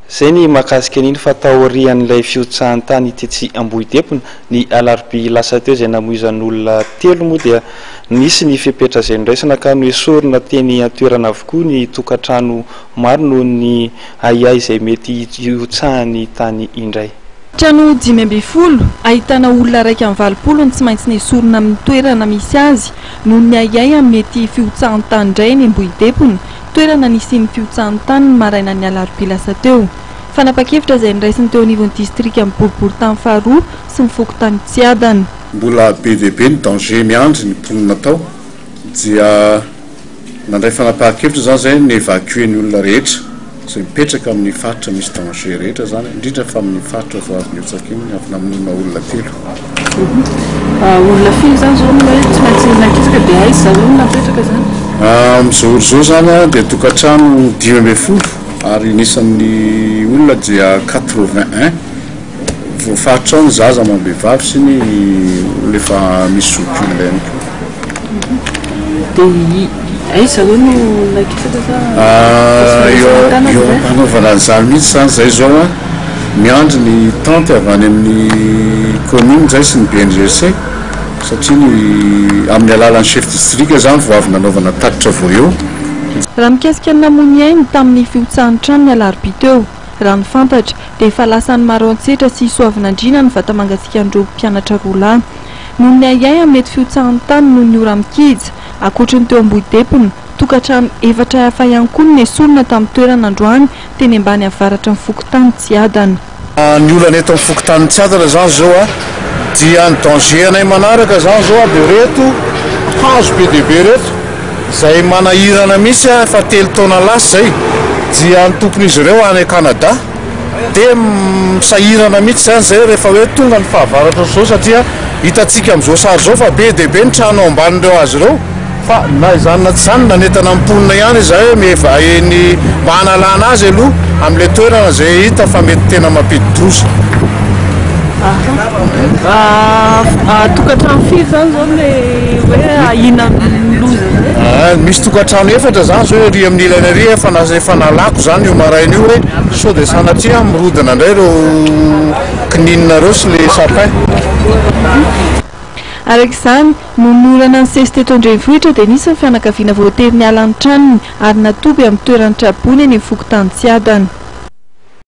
Izay ny mahakasika an'iny fa taorian'ilay fihotsahan-tany tetsy Ambohidempona ny alarobia lasa teo izay namoizan'olona telo moa dia nisy ny fepetra izay noraisina ka noesorina teny an-toerana avokoa ny tokantrano maro noho ny ahiahy izay mety hihotsahan'ny tany indray. Trano 15, ahitana olona 81 no tsy maintsy nesorina amin'ny toerana misy azy noho ny ahiahy amin'ny mety fihotsahan-tany indray eny Ambohidempona, toerana nisian'ny fihotsahan'ny tany ny marainan'ny alarobia lasa teo. Fanapa-kevitra izay noraisin'ny teo anivon'ny distrikan'ny boriborintany faharoa sy ny fokontany Tsiadana. Mbola be dia be ny danger miandry ny mponina tao dia nandray fanapahan-kevitra izany izay ni-evacuer ny olona rehetra izay mipetraka amin'ny faritra misy danger rehetra izany, indrindra fa amin'ny faritra vao avy nihotsaka iny, avy namonoana olona telo. Olona firy izany izao no hoe tsy maintsy nakisaka dia aiza zareo no napetraka izany? Amin'izao ora izao izany dia tokantrano 15 ary ny isan'ny olona dia 81. Voafaritra ao ny zaza amam-behivavy sy ny olona efa misy zokiolona ihany koa. Dia aiza zareo no nakisaka sa Eo eo am-panaovana an'izany mihitsy izany izay izao an. Miandry ny tente avy any amin'ny commune izay sy ny BNGRC satria ny amin'ny alalan'ny chef district izany vao avy nanaovana tatitra vao eo. Raha mikasika ny namoy ny ainy tamin'ny fihotsahan'ny trano ny alarobia teo, raha ny fantatra, dia efa lasan'i Maroantsetra sy Soavinandriana ny vata-mangatsiakan'ireo mpianatra roa lahy. Noho ny ahiahy amin'ny mety fihotsahan'ny tany noho ny ora-mikija, ankoatry ny teo Ambohidempona, tokantrano efatra hafa ihany koa no nesorina tamin'ny toerana androany teny ambany avaratry ny fokontany Tsiadana. Ny olana eto amin'ny fokontany Tsiadana izany izao dia ny danger anay manaraka izany izao dia ireto hazo be dia be ireto izay manahirana mihitsy efa telo taona lasa izay dia ny tompon'izy ireo any Canada dia sahirana mihitsy izany izay rehefa hoe tonga ny fahavaratra ohatr'izao satria hitantsika amin'izao sary izao fa be dia be ny trano ao ambanin'ireo hazo ireo. Fa na izany na tsy izany, nanentana ny mponina ihany izahay hoe mieva eny mba hanalana azy aloha amin'ilay toerana izay hita fa mety tena mampidi-doza. Aha. Tokantrano firy izany izao ilay hoe ahiana amin'ny loza izay? Misy tokantrano efatra izany izao ery amin'ny ilany ery efa efa nalako izany io maraina io hoe sao dia sanatria mirodana indray ireo kininina ireo sy ilay sapin. Araka izany, noho ny orana nisesy teto an-drenivohitra dia nisy ny fianakaviana voatery niala ny tranony ary natoby amin'ny toeran'ny traboina eny amin'ny fokontany Tsiadana.